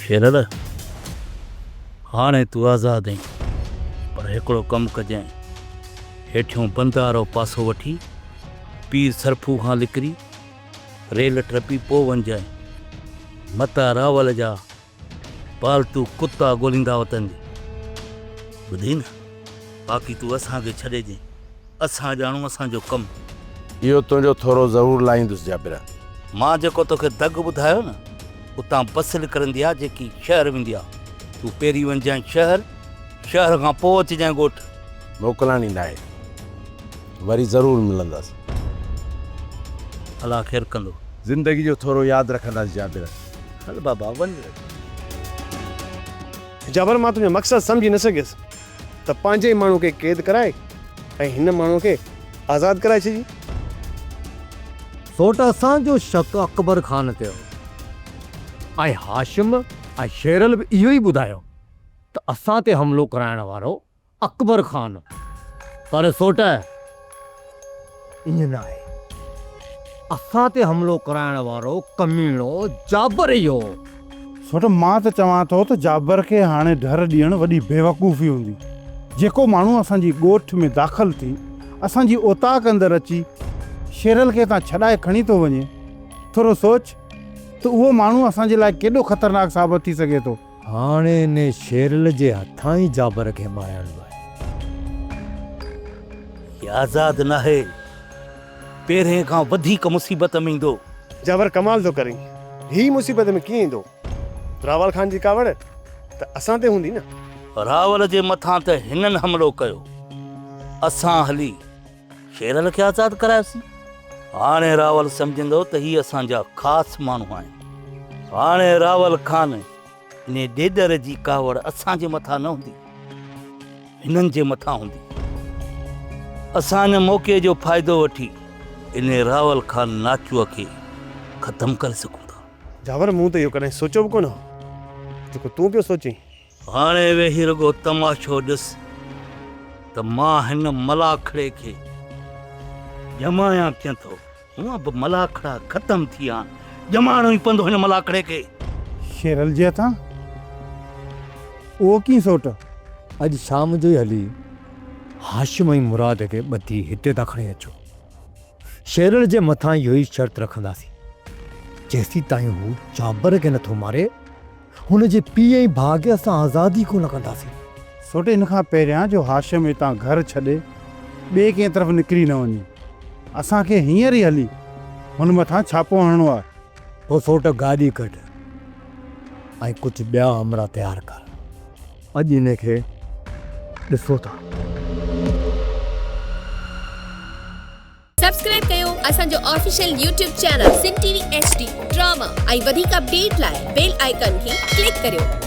شيرل، هاڻي تون آزاد آهين، پر هڪڙو ڪم ڪجانء، هيٺيون بند وارو پاسو وٺي، پير سرڦو کان نڪري، ريل ٽپي پوء وڃجانء، متان راول جا پالتو ڪتا ڳوليندا وتن جي. ٻڌئي نه؟ باقي تون اسان کي ڇڏي ڏي، اسان ڄاڻون اسان جو ڪم. اهو تنهنجو ٿورو ضرور لاهيندس جابر. مان جيڪو توکي دڳ ٻڌايو نه، اتان بس نڪرندي آ جيڪي شهر ويندي آ. تون پهرين وڃجانء شهر، شهر کان پوء اچجانء ڳوٺ. موڪلاڻي ناهي. وري ضرور ملنداسين. الله خير ڪندو. زندگي جو ٿورو ياد رکنداسين جابر. هل بابا وڃ. جابر مان تنهنجو مقصد سمجهي نه سگهيس ته پنهنجي ئي ماڻهو کي قيد ڪرائي ۽ هن ماڻهو کي آزاد ڪرائي ڇڏي. سوٽ اسان جو شڪ اڪبر خان تي هو ۽ هاشم ۽ شيرل به اهو ئي ٻڌايو ته اسان تي حملو ڪرائڻ وارو اڪبر خان، پر سوٽ ائين ناهي. اسان تي حملو ڪرائڻ وارو ڪميڻو جابر ئي هو. سوٽ مان ته چوان ٿو ته جابر کي هاڻي ڍر ڏيڻ وڏي بيوقوفي هوندي. جيڪو ماڻهو اسان جي ڳوٺ ۾ داخل ٿي اسان جي اوطاق اندر اچي شيرل کي هتان ڇڏائي کڻي ٿو وڃي، ٿورو سوچ ته اهو ماڻهو اسان جي لاء ڪيڏو خطرناڪ ثابت ٿي سگهي ٿو. هاڻي انهي شيرل جي هٿان ئي جابر کي مارائڻو آهي. هي آزاد ناهي. پهرين کان وڌيڪ مصيبت ۾ ايندو. جابر ڪمال ٿو ڪرين. هي مصيبت ۾ ڪيئن ايندو؟ راول خان جي ڪاوڙ ته اسان تي هوندي نه. راول جي مٿان ته هنن حملو ڪيو. اسان هلي شيرل کي آزاد ڪرايوسين. هاڻي راول سمجهندو ته هي اسان جا خاص ماڻهو آهن. هاڻي راول خان انهي ڏيڏر جي ڪاوڙ اسان جي مٿان نه هوندي، هنن جي مٿان هوندي. اسان ان موقعي جو فائدو وٺي انهي راول خان ناچوء کي ختم ڪري سگهون ٿا. جاور مون ته اهو ڪڏهن سوچيو به ڪونه هو، جيڪو تون پيو سوچين. هاڻي ويهي رڳو تماشو ڏس ته مان هن ملاکڙي کي ڄمايان ڪيئن ٿو. هونء به ملاکڙا ختم ٿي ويا آهن، ڄمائڻو ئي پوندو هن ملاکڙي کي. شيرل جي هٿان؟ اهو ڪيئن سوٽ؟ اڄ شام جو ئي هلي هاشم ۽ مراد کي ٻڌي هتي ٿا کڻي اچو. شيرل جي مٿان اهو ئي شرط رکنداسين، جيسيتائين هو جابر کي نٿو ماري، هن جي پيء ۽ ڀاء کي اسان آزاد ئي ڪونه ڪنداسين. سوٽ ان کان پهريان جو هاشم هتان گهر ڇڏي ٻئي ڪنهن طرف نڪري نه وڃي، اسان کي هينئر ئي هلي هن مٿان ڇاپو هڻڻو آهي. پوء سوٽ گاڏي ڪڍ ۽ ڪجهه ٻيا همراهه تيار ڪر. اڄ انهي کي ڏسو ٿا. سبسڪرائب ڪيو اسان جو official YouTube channel Sindh T V H D drama ۽ وڌيڪ اپڊيٽ لاء بيل آئيڪان کي ڪلڪ ڪريو.